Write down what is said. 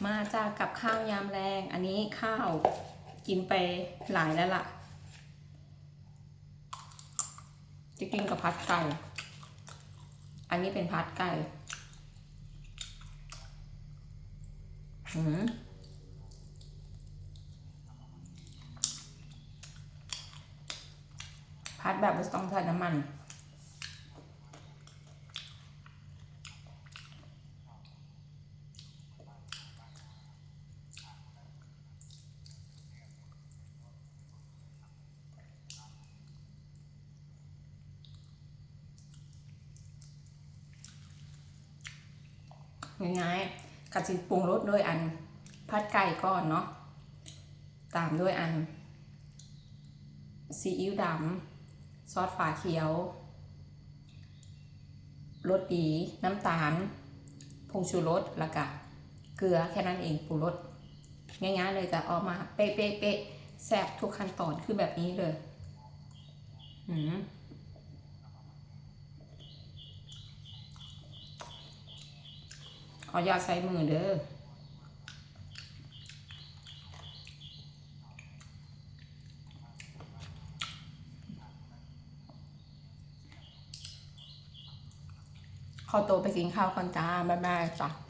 ມາຈາກກັບຂ້າວຍາມແລງ ອັນນີ້ຂ້າວກິນໄປຫຼາຍແລ້ວລະ ຈະກິນກັບຜັດໄກ່ ອັນນີ້ເປັນຜັດໄກ່ ຫືມ ຜັດແບບບໍ່ຕ້ອງໃສ່ນ້ຳມັນ. ງ່າຍໆ ກະຊິປຸງລົດໂດຍອັນຜັດໄກ່ກ່ອນເນາະ ຕາມດ້ວຍອັນຊີອິ້ວດຳ ຊອດຝາຂຽວ ລົດດີ ນ້ຳຕານ ຜົງຊູລົດ ແລ້ວກະເກືອ ແຄ່ນັ້ນເອງ ປຸງລົດ ງ່າຍໆເລີຍ ຈະອອກມາເປະໆໆ ແຊບທຸກຂັ້ນຕອນ ຄືແບບນີ້ເລີຍ ຫືມ. ຂໍຢ່າໃຊ້ມືເດີ ຂໍໂຕໄປກິນຂ້າວກ່ອນຈ້າ ບາຍບາຍຈ້າ.